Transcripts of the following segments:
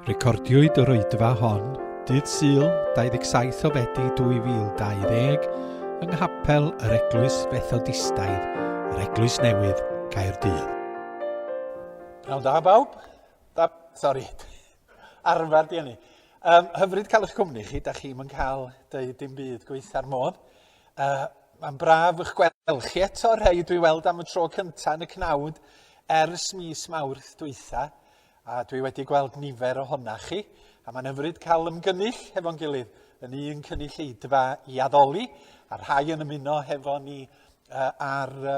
Recordiwyd yr oedfa hon dydd Sul 27 o Fedi 2020 yng Nghapel yr Eglwys Fethodistaidd, yr Eglwys Newydd, Caerdydd. Pnawn da bawb. Da, sori. Arfer di hynny. Um, hyfryd cael eich cwmni chi, da chi'm yn cael dweud dim byd gweitha'r modd. Uh, Mae'n braf eich gweld chi eto, rhai dwi weld am y tro cyntaf yn y cnawd ers mis Mawrth dwytha, a dwi wedi gweld nifer ohona chi, a mae'n hyfryd cael ymgynnull hefo'n gilydd yn un cynulleidfa i addoli, a rhai yn ymuno hefo ni uh, ar uh,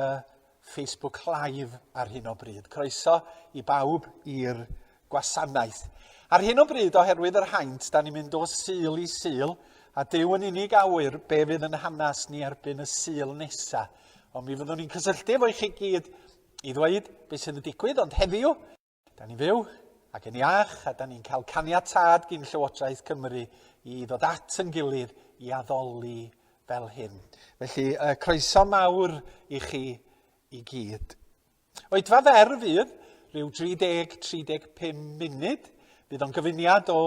Facebook Live ar hyn o bryd. Croeso i bawb i'r gwasanaeth. Ar hyn o bryd, oherwydd yr haint, da ni'n mynd o Sul i Sul, a Duw yn unig awyr be fydd yn hanes ni erbyn y Sul nesa. Ond mi fyddwn ni'n cysylltu efo i chi gyd i ddweud beth sydd yn digwydd, ond heddiw, da ni'n fyw ac yn iach, a da ni'n cael caniatâd gyn Llywodraeth Cymru i ddod at yn gilydd i addoli fel hyn. Felly, uh, croeso mawr i chi i gyd. Oedfa fer fydd, rhyw 30-35 munud. Fydd o'n gyfuniad o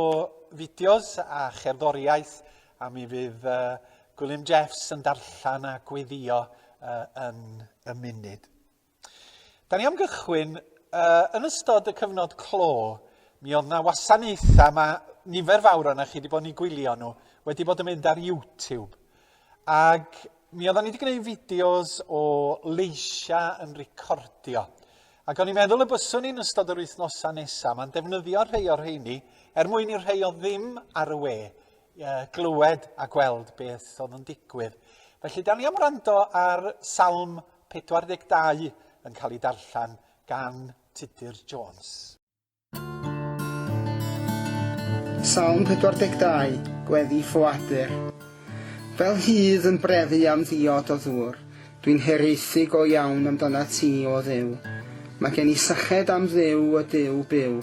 fideos a cherddoriaeth, a mi fydd uh, Gwilym Jeffs yn darllen a gweddio uh, yn y munud. Da ni am gychwyn, uh, yn ystod y cyfnod clo, mi oedd na wasanaethau, mae nifer fawr o'na chi wedi bod yn ei gwylio nhw, wedi bod yn mynd ar YouTube. Ac mi oedden ni wedi gwneud fideos o leisiau yn recordio. Ac o'n i'n meddwl y byswn ni'n ystod yr wythnosau nesaf, mae'n defnyddio rhai o'r rheini er mwyn i'r rhai o ddim ar y we glywed a gweld beth oedd yn digwydd. Felly, da ni am wrando ar Salm 42 yn cael ei darllen gan Tudur Jones. Salm 42, Gweddi Ffoadur. Fel hydd yn brefu am ddiod o ddŵr, dwi'n hiraethu go iawn amdanat ti, O Dduw. Mae gen i syched am Dduw, y Duw byw.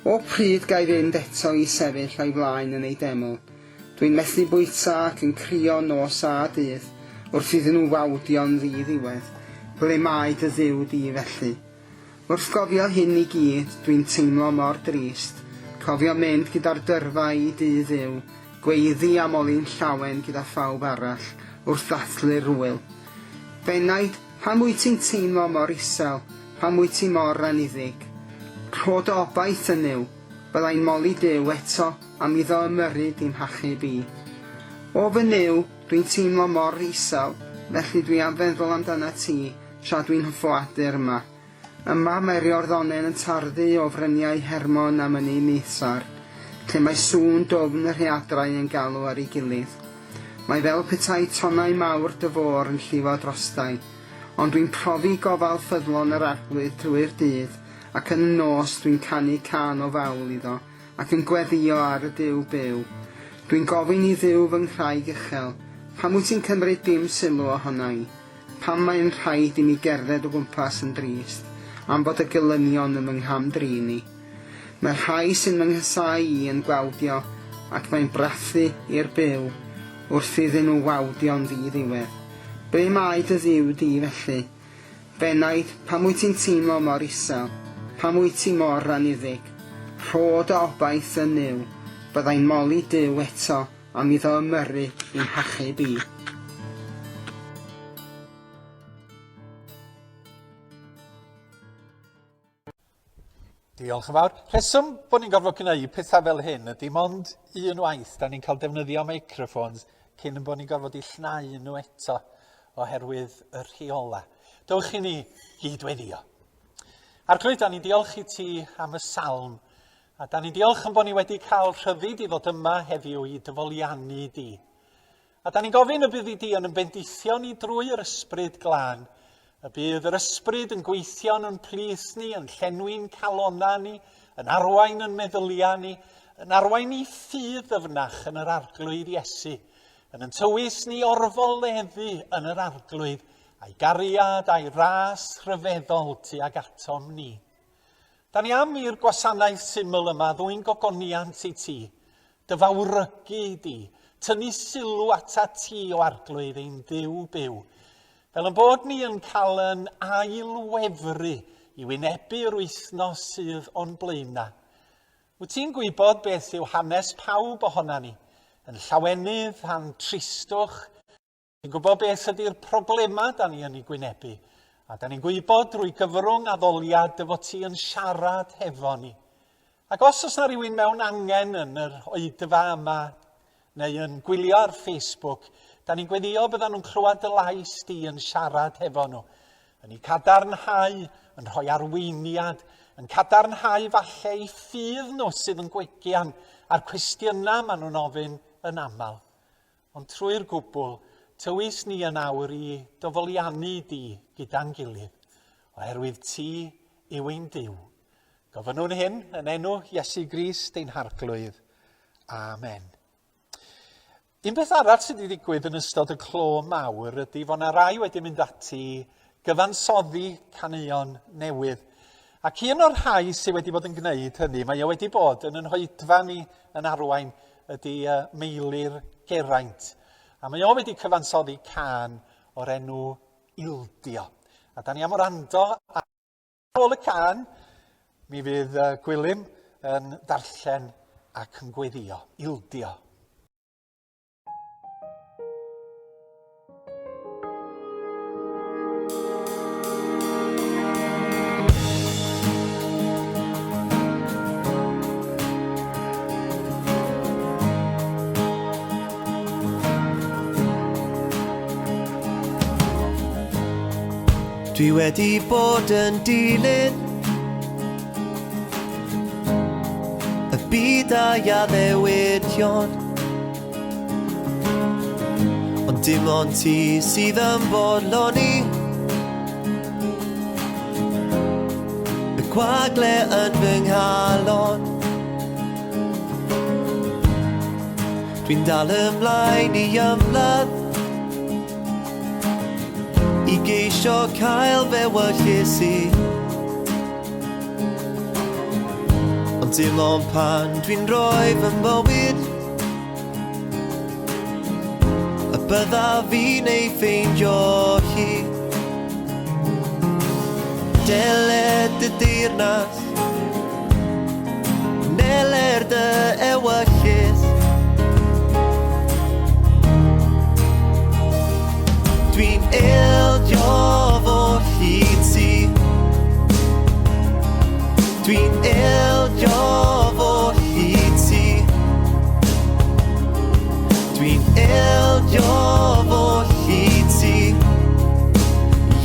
O pryd ga i fynd eto i sefyll a'i flaen yn ei deml? Dwi'n methu bwyta ac yn crio nos a dydd wrth iddyn nhw wawdio'n ddi-ddiwedd, Ble mae dy Dduw di felly? Wrth gofio hyn i gyd, dwi'n teimlo mor drist. Cofio mynd gyda'r dyrfa i dŷ Dduw, gweiddi a moli'n llawen gyda phawb arall wrth ddathlu'r ŵyl. F'enaid, pam wyt ti'n teimlo mor isel? Pam wyt ti mor anniddig? Rho dy obaith yn Nuw. Byddai'n moli Duw eto am iddo ymyrryd i'm hachub i. O fy Nuw, dwi'n teimlo mor isel, felly dwi am feddwl amdanat ti tra dwi'n ffoadur yma. Yma mae'r Iorddonen yn tarddu o fryniau Hermon a mynydd Mithsar, lle mae sŵn dwfn y rhaeadrau yn galw ar ei gilydd. Mae fel petai tonnau mawr dy fôr yn llifo drostai. Ond dwi'n profi gofal ffyddlon yr Arglwydd drwy'r dydd, ac yn y nos dwi'n canu cân o fawl iddo, ac yn gweddïo ar y Duw byw. Dwi'n gofyn i Dduw fy nghraig uchel, pam wyt ti'n cymryd dim sylw ohona i? Pam mae'n rhaid i mi gerdded o gwmpas yn drist am fod y gelynion yn fy ngham-drin i? Mae'r rhai sy'n fy nghasáu i yn gwawdio ac mae'n brathu i'r byw wrth iddyn nhw wawdio'n ddi-ddiwedd. Ble mae dy Dduw di felly? F'enaid, pam wyt ti'n teimlo mor isel? Pam wyt ti mor anniddig? Rho dy obaith yn Nuw, byddai'n moli Duw eto am iddo ymyrryd i'm hachub i. Diolch yn fawr. Rheswm bod ni'n gorfod gwneud pethau fel hyn ydy mond un waith da ni'n cael defnyddio microphones cyn yn bod ni'n gorfod i llnau nhw eto oherwydd y rheola. Dewch i ni gyd-weddio. Arglwydd, da ni'n diolch i ti am y salm A da ni'n diolch yn bod ni wedi cael rhyddid i ddod yma heddiw i dyfoliannu di. A da ni'n gofyn y bydd i di yn bendithio ni drwy yr ysbryd glân, y bydd yr ysbryd yn gweithio yn plith ni, yn llenwi'n calona ni, yn arwain yn meddyliau ni, yn arwain i ffydd ddyfnach yn yr arglwydd Iesu, yn yn tywys ni orfoleddu yn yr arglwydd, a'i gariad a'i ras rhyfeddol tuag atom ni. Da ni am i'r gwasanaeth syml yma ddwyn gogoniant i ti, dy fawrygu di, tynnu sylw atat ti o Arglwydd ein Duw byw, fel yn bod ni yn cael yn ail-wefru i wynebu yr wythnos sydd o'n blaenau. Wyt ti'n gwybod beth yw hanes pawb ohona ni, yn llawenydd a'n tristwch. Ti'n gwybod beth ydy'r problemau da ni yn ei gwynebu, a da ni'n gwybod drwy gyfrwng addoliad dy fod ti yn siarad hefo ni. Ac os oes na rhywun mewn angen yn yr oedfa yma, neu yn gwylio ar Facebook, da ni'n gweddio byddan nhw'n clywed dy lais di yn siarad hefo nhw, yn eu cadarnhau, yn rhoi arweiniad, yn cadarnhau falle eu ffydd nhw sydd yn gwegian a'r cwestiynau maen nhw'n ofyn yn aml. Ond trwy'r gwbl, tywys ni yn awr i dyfoliannu di gyda'n gilydd, oherwydd ti yw ein Duw. Gofynnwn hyn yn enw Iesu Grist ein Harglwydd. Amen. Un peth arall sydd wedi digwydd yn ystod y clo mawr ydy fod yna rai wedi mynd ati gyfansoddi caneuon newydd. Ac un o'r rhai sydd wedi bod yn gwneud hynny, mae o wedi bod yn yn hoedfa ni yn arwain, ydy Meilir Geraint. A mae o wedi cyfansoddi can o'r enw Ildio. A da ni am wrando ar ôl y can, mi fydd Gwilym yn darllen ac yn gweddio, ildio. Dwi wedi bod yn dilyn Y byd a'i addewidion Ond dim ond ti sydd yn bodloni Y gwagle yn fy nghalon Dwi'n dal ymlaen i ymladd I geisio cael fe wyllys i Ond dim ond pan dwi'n rhoi fy mywyd Y byddaf fi'n ei ffeindio hi Deled dy deyrnas Neler dy ewyllys Dwi'n ildio fo hyd ti Dwi'n ildio fo hyd ti Dwi'n ildio fo hyd ti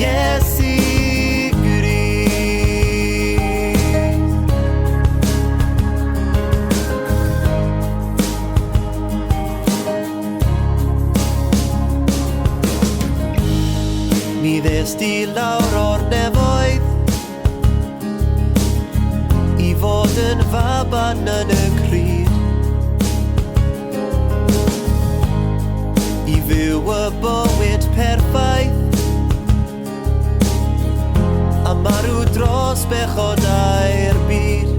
Iesu Grist. Mi ddes di lawr o'r nefoedd I fod yn faban yn y cryd I fyw y bywyd perffaith A marw dros bechodau'r byd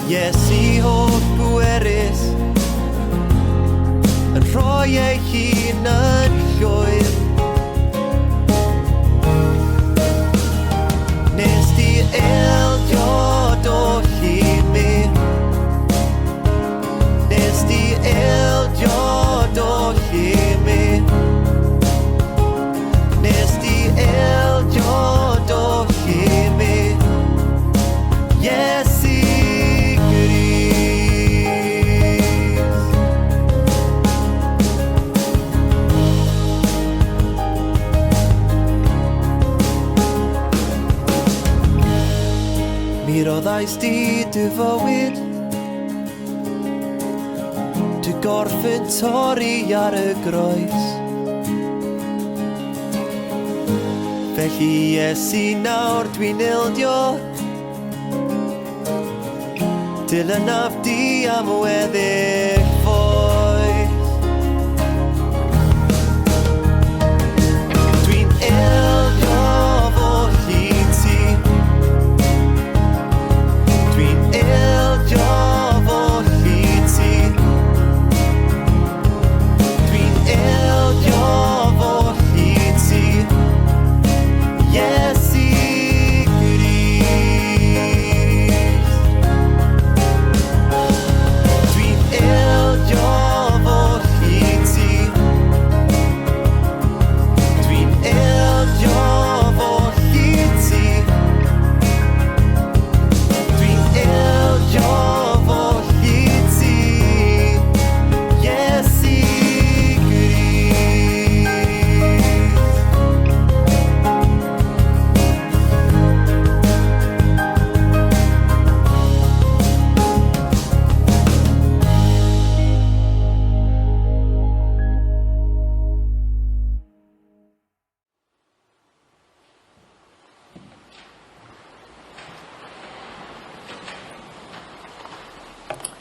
Iesu holl bwerus Yn rhoi ei hun yn llwyr Nes di ildio doll i mi Nes di ildio doll i mi Nes di ildio doll i mi Iesu Grist. Mi roddais di dy fywyd Dy gorff yn torri ar y groes Felly Iesu nawr dwi'n ildio Dilynaf di am weddill foes. Dwi'n ildio fo hyd ti. Dwi'n ildio fo hyd ti. Dwi'n ildio fo hyd ti. Iesu Grist.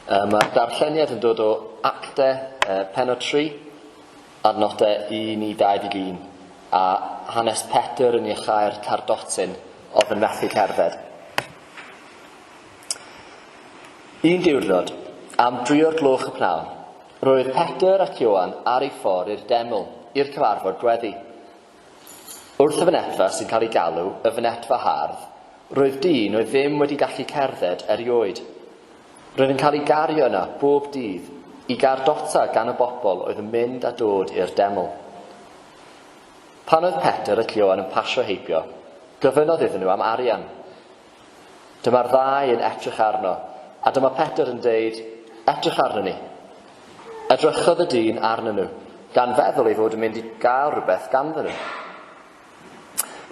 Mae'r darlleniad yn dod o Acte pennod 3, adnodau 1 i 21, a hanes Pedr yn iachau'r cardotyn oedd yn methu cerdded. Un diwrnod, am dri o'r gloch y pnawn, roedd Pedr ac Ioan ar eu ffordd i'r deml, i'r cyfarfod gweddi. Wrth y fynedfa sy'n cael ei galw y fynedfa hardd, roedd dyn oedd ddim wedi gallu cerdded erioed. Roedd yn cael ei gario yno bob dydd i gardota gan y bobl oedd yn mynd a dod i'r deml. Pan oedd Pedr ac Ioan yn pasio heibio, gofynnodd iddyn nhw am arian. Dyma'r ddau yn edrych arno, a dyma Pedr yn deud, Edrych arnon ni. Edrychodd y dyn arnyn nhw, gan feddwl ei fod yn mynd i gael rhywbeth ganddyn nhw.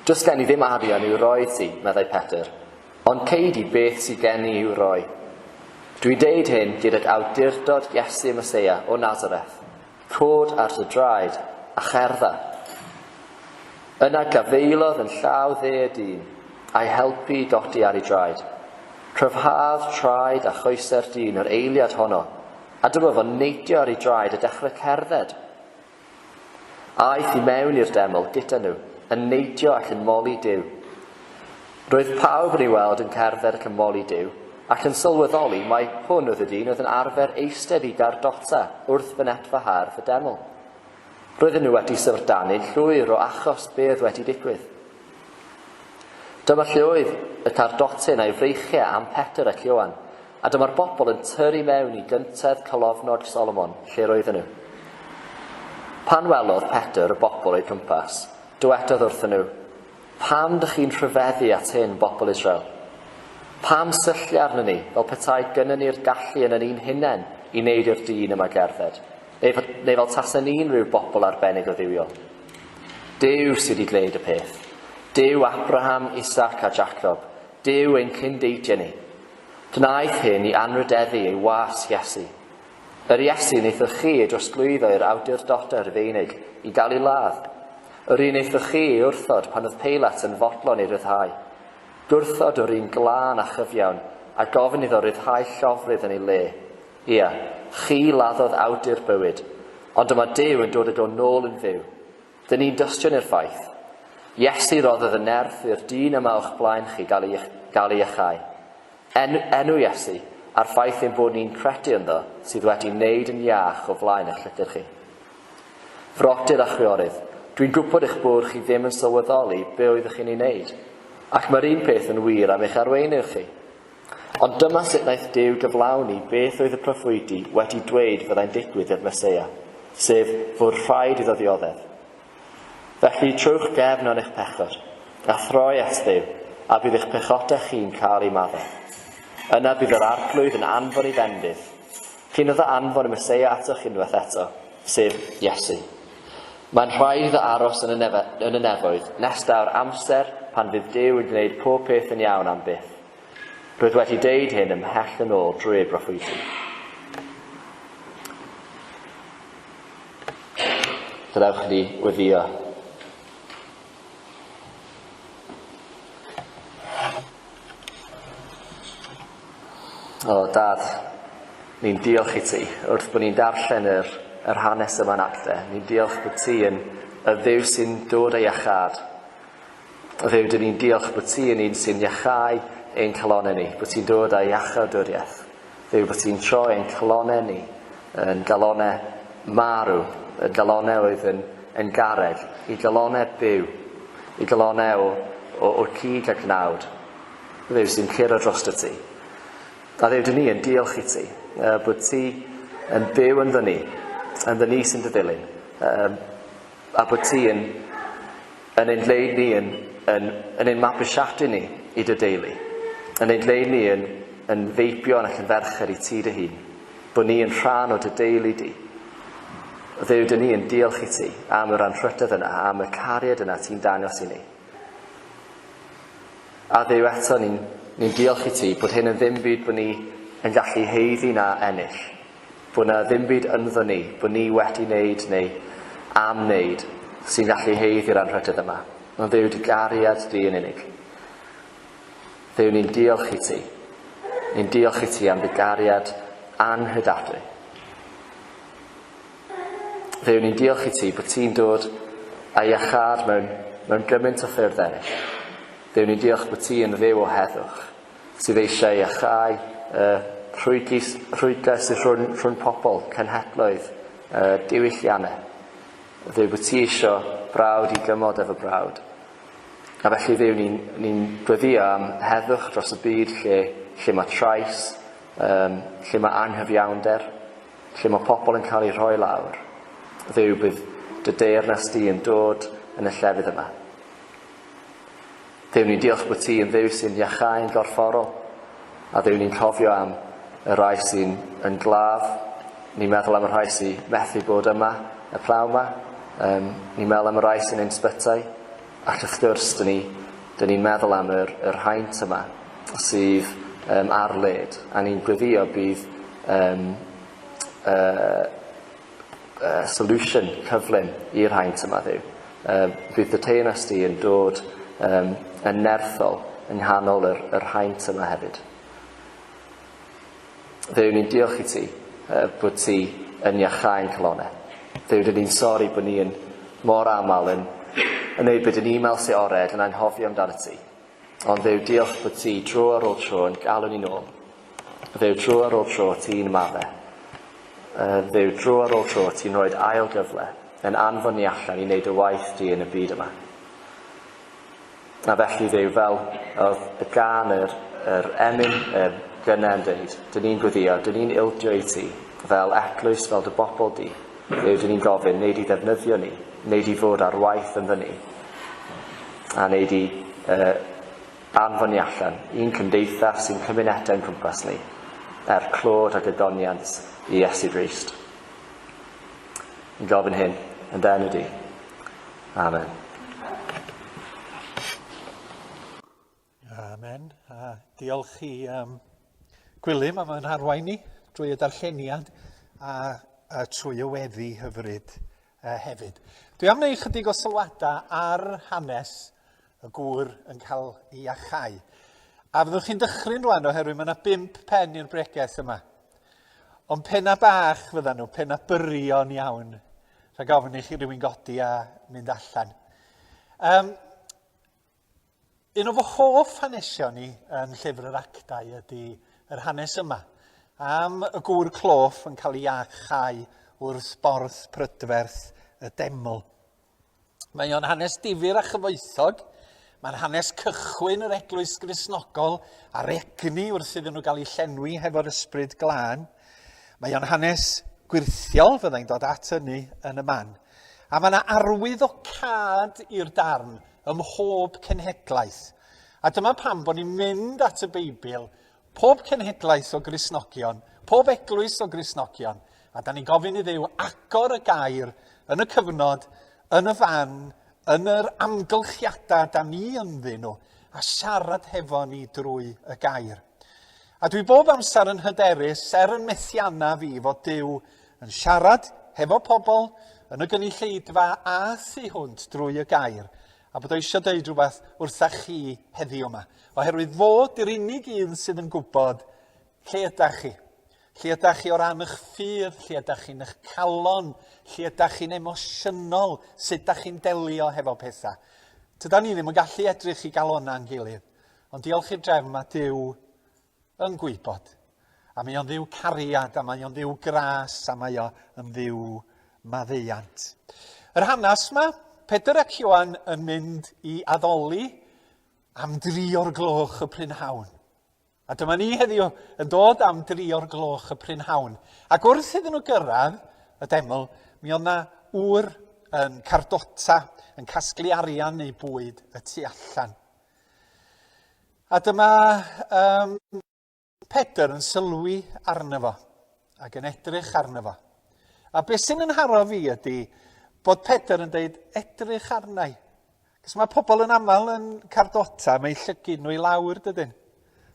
Does gen i ddim arian i'w roi i ti, meddai Pedr, ond cei di beth sydd gen i i'w roi. Dwi'n deud hyn gydag awdurdod Iesu Meseia o Nazareth. Cod ar dy draed, a cherdda. Yna gafaelodd yn llaw dde y dyn, a'i helpu i godi ar ei draed. Cryfhaodd traed a choesau'r dyn yr eiliad honno, a dyma fo'n neidio ar ei draed a dechrau cerdded. Aeth i mewn i'r deml gyda nhw, yn neidio ac yn moli Duw. Roedd pawb yn ei weld yn cerdded ac yn moli Duw, ac yn sylweddoli mai hwn oedd y dyn oedd yn arfer eistedd i gardota wrth fynedfa hardd y deml. Roedden nhw wedi syfrdanu'n llwyr o achos be oedd wedi digwydd. Dyma lle oedd y cardotyn a'i freichiau am Pedr ac Ioan, a dyma'r bobl yn tyrru mewn i gyntedd colofnod Solomon lle roedden nhw. Pan welodd Pedr y bobl o'u cwmpas, dywedodd wrthyn nhw, Pam dych chi'n rhyfeddu at hyn, bobl Israel? Pam syllu arnon ni fel petai gynnyn ni'r gallu yn ni'n hunain i wneud i'r dyn yma gerdded, neu, neu fel tasen ni'n rhyw bobl arbennig o dduwiol? Duw sydd wedi gwneud y peth. Duw Abraham, Isaac a Jacob. Duw ein cyndeidiau ni. Gwnaeth hyn i anrhydeddu ei was Iesu. Yr Iesu wnaethoch chi ei drosglwyddo i'r awdurdodau Rhufeinig i gael ei ladd. Yr un wnaethoch chi ei wrthod pan oedd Peilat yn fodlon ei ryddhau. Gwrthod yr un glân a chyfiawn, a gofyn iddo ryddhau llofrudd yn ei le. Ia, chi laddodd awdur bywyd, ond dyma Duw yn dod ag o nôl yn fyw. Dyn ni'n dystion i'r ffaith. Iesu roddodd y nerth i'r dyn yma o'ch blaen chi gael ei, gael ei iachau. En, enw Iesu, a'r ffaith ein bod ni'n credu ynddo, sydd wedi wneud yn iach o flaen eich llythyr chi. Frodyr a chwiorydd, dwi'n gwybod eich bod chi ddim yn sylweddoli be oeddech chi'n ei wneud, ac mae'r un peth yn wir am eich arweinydd chi. Ond dyma sut wnaeth Duw gyflawni beth oedd y proffwydi wedi dweud fyddai'n digwydd i'r Meseia, sef fod rhaid iddo ddioddef. Felly, trowch gefn ar eich pechod, a throi at Dduw, a bydd eich pechodau chi'n cael eu maddau. Yna bydd yr Arglwydd yn anfon ei fendith, cyn iddo anfon y Meseia atoch unwaith eto, sef Iesu. Mae'n rhaid iddo aros yn y, nefe, yn y nefoedd nes daw'r amser pan fydd Duw yn gwneud pob peth yn iawn am byth. Roedd wedi deud hyn ymhell yn ôl drwy ei broffwydi. Gadewch i ni weddïo. O, Dad, ni'n diolch i ti wrth bod ni'n darllen yr, yr hanes yma'n acte. Ni'n diolch bod ti yn y Dduw sy'n dod â iachâd. Dduw, dyn ni'n diolch bod ti yn un sy'n iachau ein calonnau ni, bod ti'n dod â iachawdwriaeth. Dduw, bod ti'n troi ein calonnau ni yn galonnau marw, yn galonnau oedd yn, yn garreg, i galonnau byw, i galonnau o, o, o cig a gnawd. Dduw sy'n curo drosto ti. A Dduw, dyn ni yn diolch i ti, uh, bod ti yn byw ynddo ni, ynddo ni sy'n dy ddilyn, um, a bod ti yn, yn ein gwneud ni yn, yn, yn ein mabwysiadu ni i dy deulu, yn ein gwneud ni yn, yn feibion ac yn ferched i ti dy hun, bod ni yn rhan o dy deulu di. Dduw, dyn ni yn diolch i ti am yr anrhydedd yna, am y cariad yna ti'n dangos i ni. A Dduw eto, ni'n ni diolch i ti bod hyn yn ddim byd bod ni yn gallu haeddu na ennill. Bod 'na ddim byd ynddo ni, bod ni wedi wneud neu am wneud, sy'n gallu haeddu'r anrhydedd yma. Ond Dduw, dy gariad di yn unig. Dduw, ni'n diolch i ti. Ni'n diolch i ti am dy gariad anghredadwy. Dduw, ni'n diolch i ti bod ti'n dod â iachâd mewn, mewn gymaint o ffyrdd eraill. Dduw, ni'n diolch bod ti yn Dduw o heddwch, sydd eisiau iachau y rhwygis, rhwygau sydd rhwng, rhwng pobl, cenhedloedd, y diwylliannau. Dduw, bod ti eisiau brawd i gymod efo brawd. A felly, Dduw, ni'n ni gweddio am heddwch dros y byd lle, lle mae trais, um, lle mae anghyfiawnder, lle mae pobl yn cael eu rhoi lawr. Dduw, bydd dy deyrnas di yn dod yn y llefydd yma. Dduw, ni'n diolch bod ti yn Dduw sy'n iachau'n gorfforol, a Dduw, ni'n cofio am y rhai sy'n yn glaf, ni'n meddwl am y rhai sy'n methu bod yma y pnawn yma, um, ni'n meddwl am y rhai sy'n ein sbytai, ac wrth gwrs, dyn ni, dyn ni'n meddwl am yr, yr haint yma sydd um, ar led, a ni'n gweddio bydd um, uh, uh, solution cyflym i'r haint yma Dduw. Uh, bydd dy teyrnas di yn dod um, yn nerthol yng nghanol yr, yr haint yma hefyd. Dduw, ni'n diolch i ti uh, bod ti yn iachau'n calonau. Dduw, dyn ni'n sori bod ni yn mor aml yn, yn neud beth dyn ni'n meddwl sy'n ored yn anghofio amdano ti. Ond Dduw, diolch bod ti dro ar ôl tro yn galw ni nôl. Dduw, dro ar ôl tro ti'n madde. Dduw, dro ar ôl tro ti'n rhoi ail gyfle yn anfon ni allan i wneud y waith di yn y byd yma. A felly Dduw, fel oedd y gân yr, yr emyn yr gynne yn dweud, dyn ni'n gweddio, dyn ni'n ildio i ti, fel eglwys, fel dy bobl di. Dduw, dyn ni'n gofyn, wneud i ddefnyddio ni, wneud i fod ar waith yn fyny. A wneud i uh, anfon ni allan i'n cymdeithas, i'n cymunedau'n cwmpas ni, er clod a gydoniant i Iesu Grist. Yn gofyn hyn, yn dy enw di. Amen. Amen. A diolch i um, Gwilym am yn arwain ni drwy y darlleniad a, a trwy y weddi hyfryd uh, hefyd. Dwi am wneud chydig o sylwadau ar hanes y gŵr yn cael ei achau. A fyddwch chi'n dychryn rwan oherwydd mae yna bump pen i'r bregeth yma. Ond penna bach fyddan nhw, penna byrion iawn. Rhaid gofyn i chi rywun godi a mynd allan. Um, Un o fy hoff hanesion i yn Llyfr yr Actau ydy yr hanes yma, am y gŵr cloff yn cael ei iachau wrth borth prydferth y deml. Mae o'n hanes difyr a chyfoethog. Mae'n hanes cychwyn yr eglwys Gristnogol a'r egni wrth iddyn nhw gael eu llenwi hefo'r ysbryd glân. Mae o'n hanes gwyrthiol, fyddai'n dod at hynny yn y man. A mae yna arwydd o cad i'r darn ym mhob cenhedlaeth. A dyma pam bod ni'n mynd at y Beibl, pob cenhedlaeth o Gristnogion, pob eglwys o Gristnogion, a da ni'n gofyn i Dduw agor y gair yn y cyfnod, yn y fan, yn yr amgylchiadau da ni ynddyn nhw, a siarad hefo ni drwy y gair. A dwi bob amser yn hyderus, er yn methianna fi, fod Duw yn siarad hefo pobl yn y gynulleidfa a thu hwnt drwy y gair, a bod o eisiau dweud rhywbeth wrtha chi heddiw yma. Oherwydd fod yr unig un sydd yn gwybod lle ydach chi. Lle ydach chi o ran eich ffydd, lle ydach chi'n eich calon, lle ydach chi'n emosiynol, sut ydach chi'n delio hefo pethau. Tydan ni ddim yn gallu edrych i galonau'n gilydd, ond diolch i'r drefn mae Duw yn gwybod. A mae o'n ddiw cariad, a mae o'n ddiw gras, a mae o'n ddiw maddeuant. Yr hanes yma, Pedr ac Ioan yn mynd i addoli am dri o'r gloch y prynhawn. A dyma ni heddiw yn dod am dri o'r gloch y prynhawn. Ac wrth iddyn nhw gyrraedd y deml, mi oedd na ŵr yn cardota, yn casglu arian neu bwyd y tu allan. A dyma um, Pedr yn sylwi arno fo ac yn edrych arno fo. A beth sy'n yn haro fi ydy bod Pedr yn dweud, edrych arna i. Cos mae pobl yn aml yn cardota, mae llygyd nhw i lawr, dydyn.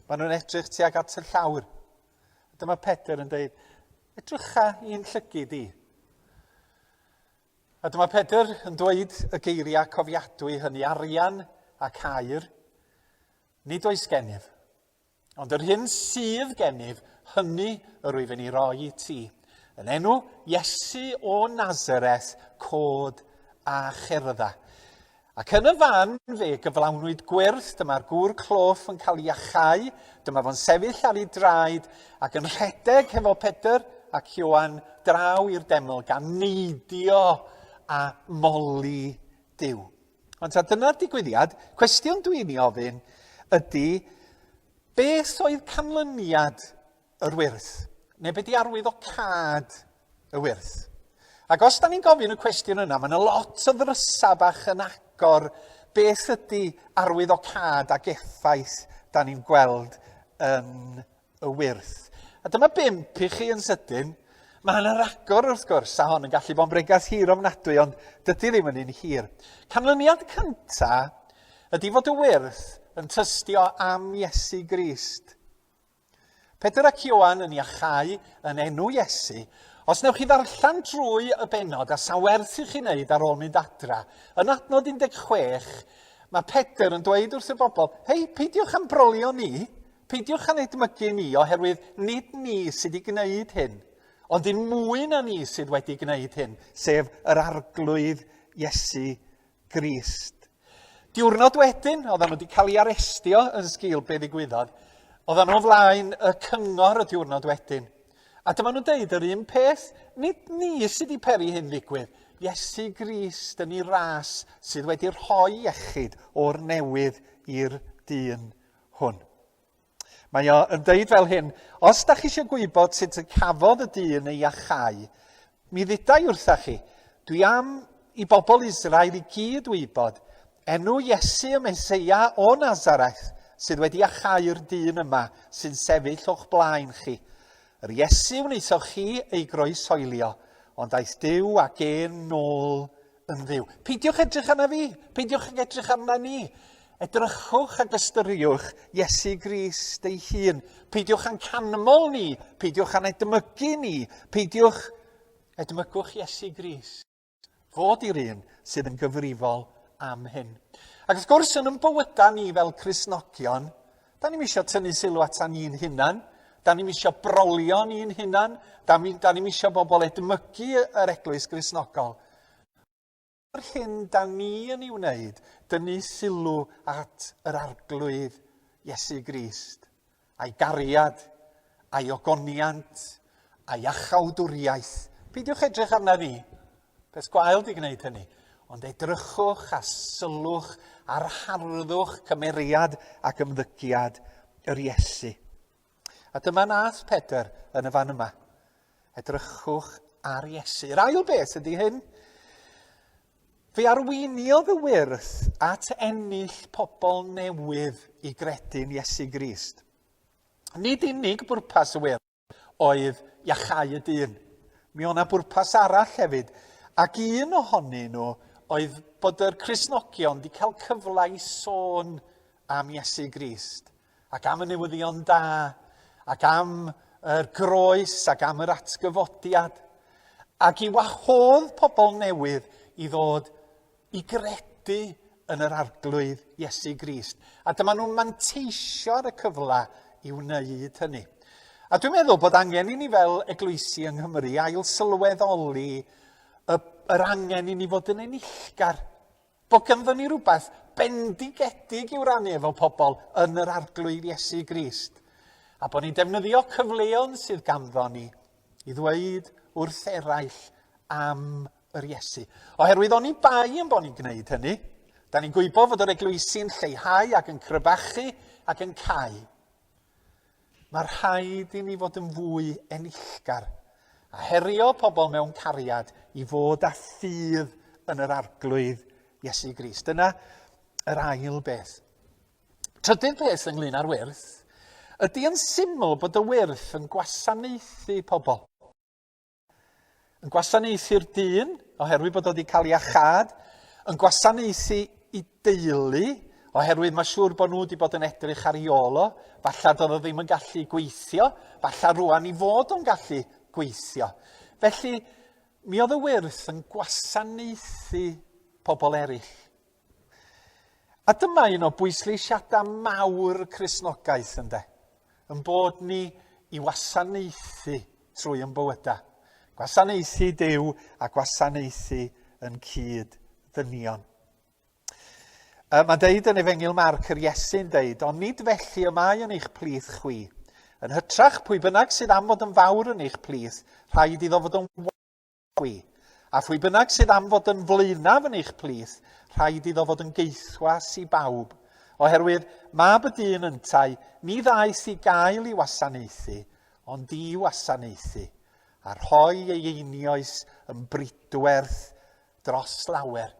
Maen nhw'n edrych tuag at y llawr. A dyma Pedr yn dweud, edrycha i'n llygyd i. A dyma Pedr yn dweud y geiriau cofiadwy hynny, arian ac aur, nid oes gennyf. Ond yr hyn sydd gennyf, hynny yr wyf yn ei roi i ti. Yn enw Iesu o Nazareth, cod a cherdda. Ac yn y fan fe gyflawnwyd gwyrth, dyma'r gŵr cloff yn cael ei iachau, dyma fo'n sefyll ar ei draed ac yn rhedeg hefo Pedr ac Ioan draw i'r deml gan neidio a moli Duw. Ond ta dyna'r digwyddiad, cwestiwn dwi'n ei ofyn ydy, beth oedd canlyniad yr wyrth? Neu be di arwyddocâd y wyrth? Ac os da ni'n gofyn y cwestiwn yna, mae yna lot o ddrysau bach yn agor beth ydy arwyddocâd ac effaith da ni'n gweld yn y wyrth. A dyma bump i chi yn sydyn. Mae yna ragor wrth gwrs, a hon yn gallu bod yn bregath hir ofnadwy, ond dydy ddim yn un hir. Canlyniad cyntaf ydy fod y wyrth yn tystio am Iesu Grist. Pedr ac Ioan yn iachau yn enw Iesu. Os newch chi ddarllen drwy y bennod, a sa'n werth i chi wneud ar ôl mynd adra, yn adnod 16, mae Pedr yn dweud wrth y bobl, hei, peidiwch am brolio ni, peidiwch am edmygu ni, oherwydd nid ni sydd wedi gwneud hyn, ond un mwy na ni sydd wedi gwneud hyn, sef yr Arglwydd Iesu Grist. Diwrnod wedyn, oedden nhw wedi cael ei arestio yn sgil be ddigwyddodd. Oedden nhw o flaen y cyngor y diwrnod wedyn. A dyma nhw'n deud yr un peth, nid ni sydd wedi peri hyn ddigwydd. Iesu Grist yn ei ras sydd wedi rhoi iechyd o'r newydd i'r dyn hwn. Mae o yn deud fel hyn, os da chi eisiau gwybod sut y cafodd y dyn ei iachau, mi ddudai wrtha chi, dwi am i bobl Israel i gyd wybod, enw Iesu y Meseia o Nazareth sydd wedi iachau'r dyn yma sy'n sefyll o'ch blaen chi. Yr Iesu wnaethoch chi ei groeshoelio, ond aeth Duw ag e'n nôl yn fyw. Peidiwch edrych arna fi, peidiwch ag edrych arna ni. Edrychwch ac ystyriwch Iesu Grist ei hun. Peidiwch â'n canmol ni, peidiwch â'n edmygu ni, peidiwch edmygwch Iesu Grist. Fod i'r un sydd yn gyfrifol am hyn. Ac wrth gwrs, yn yn bywydau ni fel Cristnogion, da ni'n eisiau tynnu sylw atan ni'n hunan, da ni'n eisiau brolio ni'n hunan, da ni'n eisiau bobl edmygu yr eglwys Gristnogol. Yr hyn da ni yn ei wneud, dynnu sylw at yr Arglwydd Iesu Grist, a'i gariad, a'i ogoniant, a'i achawdwriaeth. Peidiwch edrych arna fi, peth gwael di gwneud hynny, ond edrychwch a sylwch ar harddwch cymeriad ac ymddygiad yr Iesu. A dyma nath Pedr yn y fan yma. Edrychwch ar Iesu. Yr ail beth ydy hyn. Fe arweiniodd y wyrth at ennill pobl newydd i gredu'n Iesu Grist. Nid unig bwrpas y wyrth oedd iachau y dyn. Mi o'na bwrpas arall hefyd, ac un ohonyn nhw oedd bod yr Cristnogion wedi cael cyfle i sôn am Iesu Grist. ac am y newyddion da, ac am yr groes, ac am yr atgyfodiad, ac i wahodd pobl newydd i ddod i gredu yn yr Arglwydd Iesu Grist. A dyma nhw'n manteisio ar y cyfle i wneud hynny. A dwi'n meddwl bod angen i ni fel eglwysi yng Nghymru ail sylweddoli y, yr angen i ni fod yn enillgar Bod ganddon ni rywbeth bendigedig i'w rannu efo pobl yn yr Arglwydd Iesu Grist. A bod ni'n defnyddio cyfleon sydd ganddo ni i ddweud wrth eraill am yr Iesu. Oherwydd oni bai yn bod ni'n gwneud hynny, da ni'n gwybod fod yr eglwysi'n lleihau ac yn cryfachu ac yn cau. Mae rhaid i ni fod yn fwy enillgar a herio pobl mewn cariad i fod â ffydd yn yr Arglwydd Iesu Grist. Dyna yr ail beth. Trydydd peth ynglyn â'r wyrth ydy yn syml bod y wyrth yn gwasanaethu pobl. Yn gwasanaethu'r dyn, oherwydd bod o wedi cael iachâd, yn gwasanaethu i deulu, oherwydd mae siŵr bod nhw wedi bod yn edrych ar ei ôl o, falle doedd o ddim yn gallu gweithio, falle rwan i fod o'n gallu gweithio. Felly, mi oedd y wyrth yn gwasanaethu pobl eraill. A dyma un o bwysleisiadau mawr Cristnogaeth, ynde? Yn bod ni i wasanaethu trwy yn bywydau. Gwasanaethu Duw a gwasanaethu yn cyd ddynion. Mae'n deud yn Efengyl Marc yr Iesu'n deud, ond nid felly y mae yn eich plith chwi. Yn hytrach, pwy bynnag sydd am fod yn fawr yn eich plith, rhaid iddo fod yn chwi. A phwy bynnag sydd am fod yn flaenaf yn eich plith, rhaid iddo fod yn geithwas i bawb. Oherwydd mab y dyn yntau, ni ddaeth i gael ei wasanaethu, ond i wasanaethu, a rhoi ei einioes yn bridwerth dros lawer.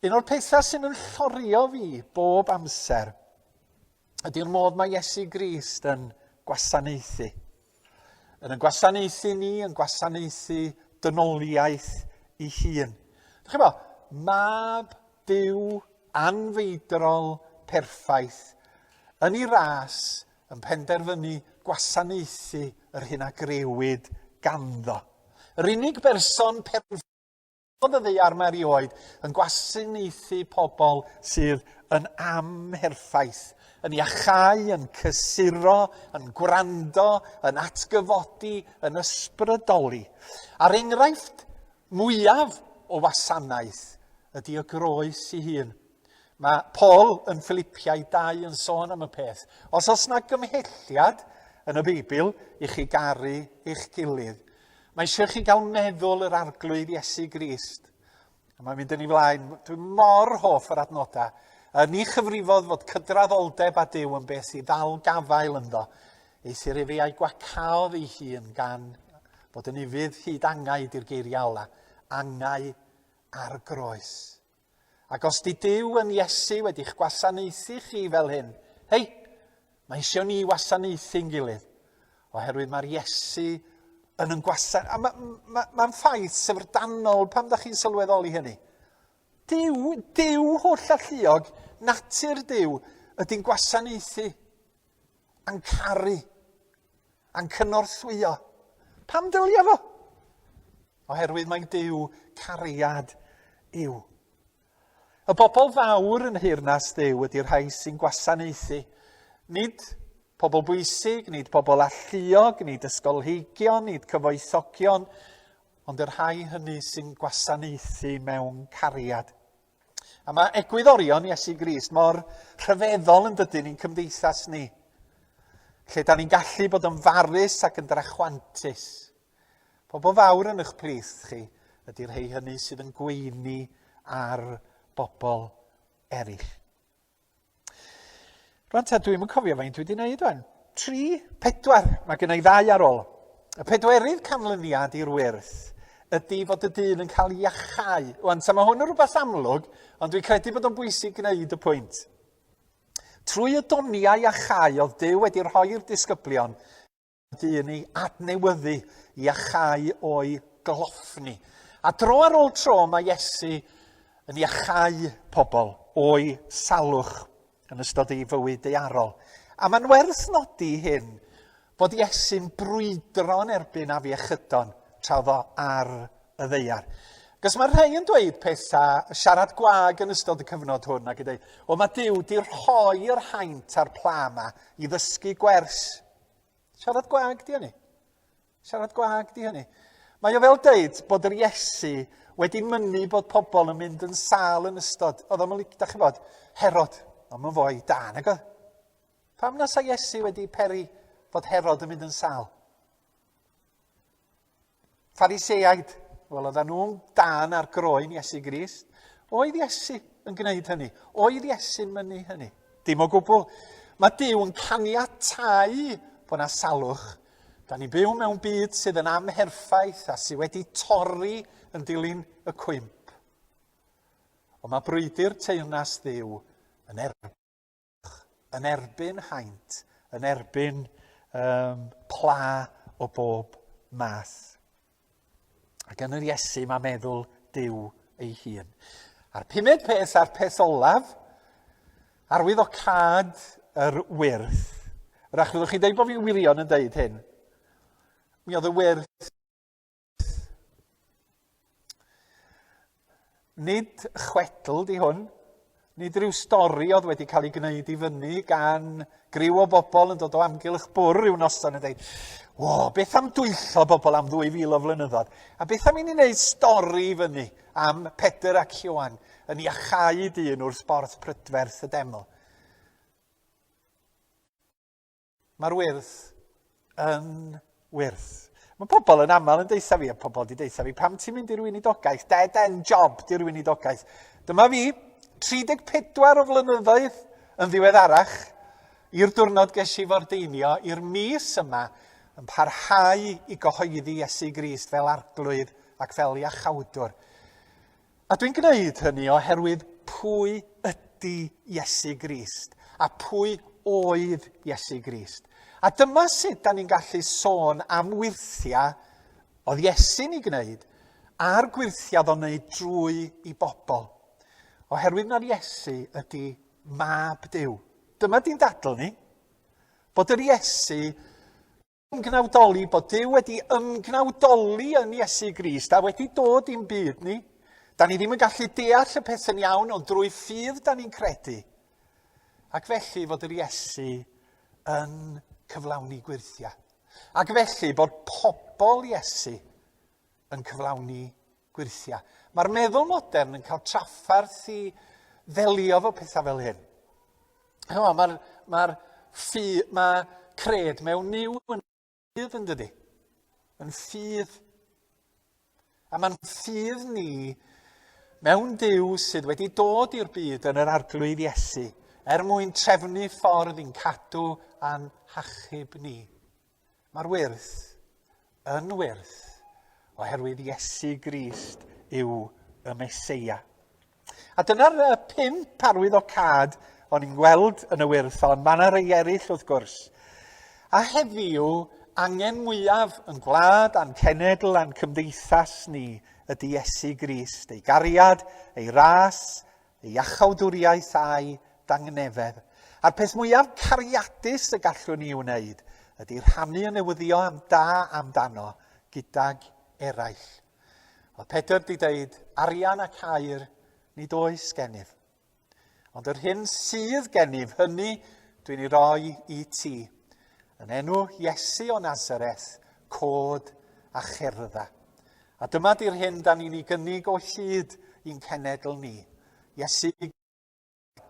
Un o'r pethau sy'n yn llorio fi bob amser ydy'r modd mae Iesu Grist yn gwasanaethu. Yn yn gwasanaethu ni, yn gwasanaethu dynoliaeth i hun. Dych chi'n bod, mab Duw anfeidrol perffaith yn ei ras yn penderfynu gwasanaethu yr hyn a grëwyd ganddo. Yr unig berson perfodd y ddaear 'ma erioed yn gwasanaethu pobl sydd yn amherffaith, yn iachau, yn cysuro, yn gwrando, yn atgyfodi, yn ysbrydoli. A'r enghraifft mwyaf o wasanaeth ydy y groes ei hun. Mae Paul yn Philipiau 2 yn sôn am y peth. Os oes na gymhelliad yn y Beibl i chi garu eich gilydd, mae eisiau chi gael meddwl yr Arglwydd Iesu Grist. A mae'n mynd yn ei flaen, dwi mor hoff yr adnodau. Ni chyfrifodd fod cydraddoldeb â Duw yn beth i ddal gafael ynddo. Eithr efe a'i gwacaodd ei hun gan fod yn ufudd hyd angau di'r geiriau ola. Angau ar groes. Ac os di Duw yn Iesu wedi'ch gwasanaethu chi fel hyn, hei, mae eisiau ni wasanaethu'n gilydd, oherwydd mae'r Iesu yn yn gwasan... A mae'n ma, ma, ma ffaith syfrdanol pam da chi'n sylweddoli hynny. Duw, Duw holl alluog, natur Duw, ydy'n gwasanaethu a'n caru a'n cynorthwyo. Pam dylia fo? Oherwydd mae Duw cariad yw. Y bobl fawr yn nheyrnas Dduw ydy'r rhai sy'n gwasanaethu. Nid pobl bwysig, nid pobl alluog, nid ysgolheigion, nid cyfoethogion, ond y rhai hynny sy'n gwasanaethu mewn cariad. A mae egwyddorion Iesu Grist mor rhyfeddol yn dydyn i'n cymdeithas ni, lle da ni'n gallu bod yn farus ac yn drachwantus. Pobl fawr yn eich plith chi ydy'r rhai hynny sydd yn gweini ar bobl eraill. Rwan ta, dwi'm yn cofio faint dwi wedi gwneud rwan. 3, 4, mae gen i ddau ar ôl. Y pedwerydd canlyniad i'r wyrth ydy fod y dyn yn cael iachau. Rwan ta, mae hwn yn rhywbeth amlwg, ond dwi'n credu bod o'n bwysig gwneud y pwynt. Trwy y doniau iachau oedd Duw wedi rhoi i'r disgyblion, dyn ei adnewyddu, iachau o'i gloffni. A dro ar ôl tro mae Iesu yn iachau pobl o'i salwch yn ystod ei fywyd daearol. A mae'n werth nodi hyn, bod Iesu'n brwydro yn erbyn afiechydon tra oedd o ar y ddaear. Cos mae rhai yn dweud pethau, siarad gwag yn ystod y cyfnod hwn, ac yn dweud, o mae Duw di rhoi'r haint a'r pla yma i ddysgu gwers. Siarad gwag di hynny. Siarad gwag di hynny. Mae o fel deud bod yr Iesu wedi mynnu bod pobl yn mynd yn sâl yn ystod, oedd o'n da chi bod, Herod, oedd o'n foi da, nag oedd? Pam na sa Iesu wedi peri fod Herod yn mynd yn sâl? Phariseaid, wel oedden nhw'n dan ar groen Iesu Grist. Oedd Iesu yn gwneud hynny? Oedd Iesu'n mynnu hynny? Dim o gwbl. Mae Duw yn caniatáu bod na salwch. Da ni'n byw mewn byd sydd yn amherffaith a sydd wedi torri yn dilyn y cwymp. Ond mae brwydr teyrnas Dduw yn erbyn yn erbyn haint, yn erbyn um, pla o bob math. Ac yn yr Iesu mae meddwl Duw ei hun. A'r pumed peth a'r peth olaf, arwydd o cad yr wyrth. Rach fyddwch chi'n dweud bod fi'n wirion yn dweud hyn. Mi oedd y wyrth Nid chwedl di hwn, nid rhyw stori oedd wedi cael ei gwneud i fyny gan Griw o bobl yn dod o amgylch bwrw rhyw noson yn dweud, o, beth am dwyllo bobl am 2,000 o flynyddoedd? A beth am i ni wneud stori fyny am Pedr ac Ioan yn iachau dyn wrth borth prydferth y deml? Mae'r wyrth yn wyrth. Mae pobl yn aml yn deitha fi, a pobl di deitha fi, pam ti'n mynd i'r weinidogaeth? Dead end job di'r weinidogaeth. Dyma fi, 34 o flynyddoedd yn ddiweddarach, i'r diwrnod ges i fordeinio, i'r mis yma, yn parhau i gyhoeddi Iesu Grist fel arglwydd ac fel iachawdwr. A dwi'n gwneud hynny oherwydd pwy ydy Iesu Grist a pwy oedd Iesu Grist. A dyma sut da ni'n gallu sôn am wyrthiau oedd Iesu'n ei gwneud a'r gwyrthiau oedd o'n wneud drwy i bobl. Oherwydd na'r Iesu ydy mab Duw. Dyma di'n dadl ni. Bod yr Iesu ymgnawdoli, bod Duw wedi ymgnawdoli yn Iesu Grist a wedi dod i'n byd ni. Da ni ddim yn gallu deall y peth yn iawn, ond drwy ffydd da ni'n credu. Ac felly fod yr Iesu yn cyflawni gwyrthiau. Ac felly bod pobl Iesu yn cyflawni gwyrthiau. Mae'r meddwl modern yn cael trafferth i ddelio efo pethau fel hyn. Mae'r mae ffi, mae cred mewn niw yn ffydd yn dydy. Yn ffydd. A mae'n ffydd ni mewn Duw sydd wedi dod i'r byd yn yr arglwydd Iesu er mwyn trefnu ffordd i'n cadw a'n hachub ni. Mae'r wyrth yn wyrth oherwydd Iesu Grist yw y Meseia. A dyna'r pump arwyddocâd o'n i'n gweld yn y wyrth, ond mae yna rei eraill wrth gwrs. A heddiw, angen mwyaf yn gwlad a'n cenedl a'n cymdeithas ni ydy Iesu Grist, ei gariad, ei ras, ei iachawdwriaeth a'i dangnefedd. A'r peth mwyaf cariadus y gallwn ni wneud ydy rhannu y newyddion am da amdano gydag eraill. Oedd Pedr di deud, arian ac aur nid oes gennyf. Ond yr hyn sydd gennyf, hynny dwi'n ei roi i ti. Yn enw Iesu o Nazareth, cod a cherdda. A dyma di'r hyn da ni'n ei gynnig o hyd i'n cenedl ni. Iesu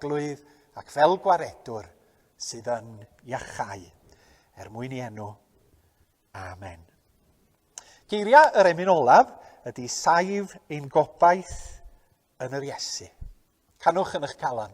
Arglwydd ac fel gwaredwr sydd yn iachau. Er mwyn i enw. Amen. Geiriau yr emyn olaf ydy saif ein gobaith yn yr Iesu. Canwch yn eich calon.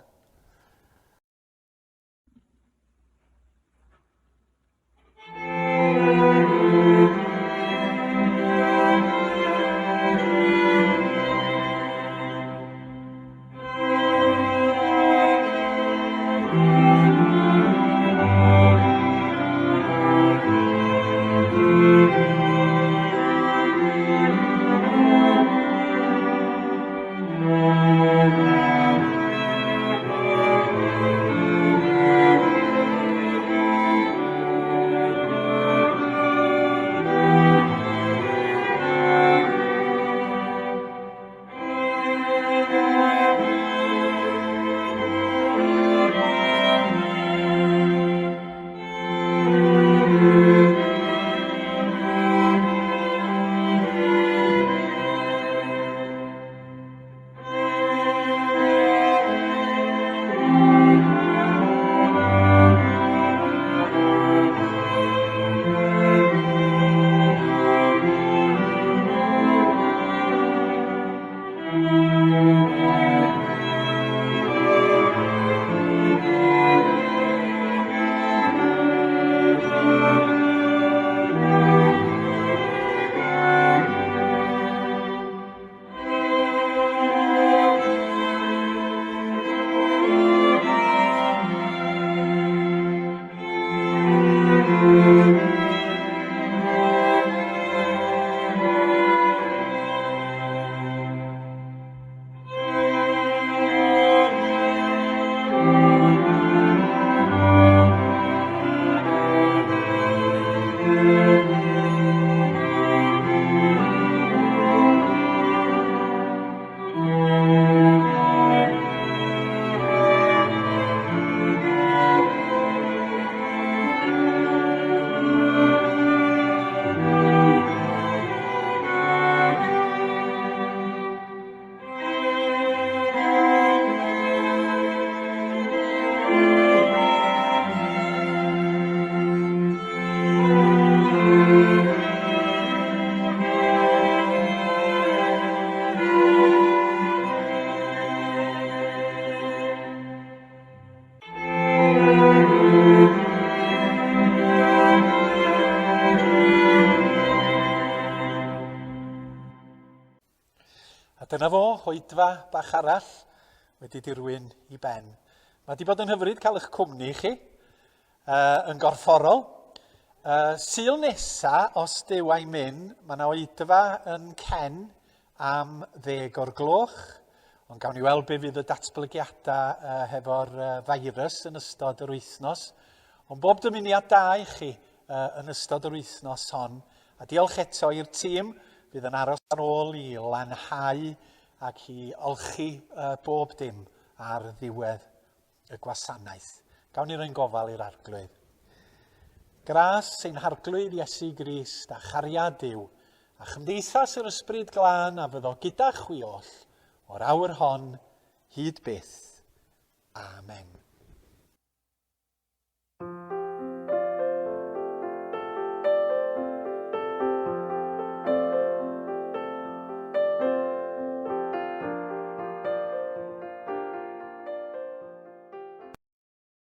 A dyna fo, oedfa bach arall wedi dirwyn i ben. Mae wedi bod yn hyfryd cael eich cwmni chi uh, yn gorfforol. Uh, Sul nesa, os Duw a'i myn, mae yna oedfa yn Cen am ddeg o'r gloch, ond gawn ni weld be fydd y datblygiadau uh, hefo'r uh, virus yn ystod yr wythnos. Ond bob dymuniad da i chi uh, yn ystod yr wythnos hon, a diolch eto i'r tîm fydd yn aros ar ôl i lanhau ac i olchi uh, bob dim ar ddiwedd y gwasanaeth. Gawn ni roi'n gofal i'r Arglwydd. Gras ein Harglwydd Iesu Grist a chariad Duw a chymdeithas yr Ysbryd Glân a fyddo gyda chwi oll o'r awr hon hyd byth. Amen.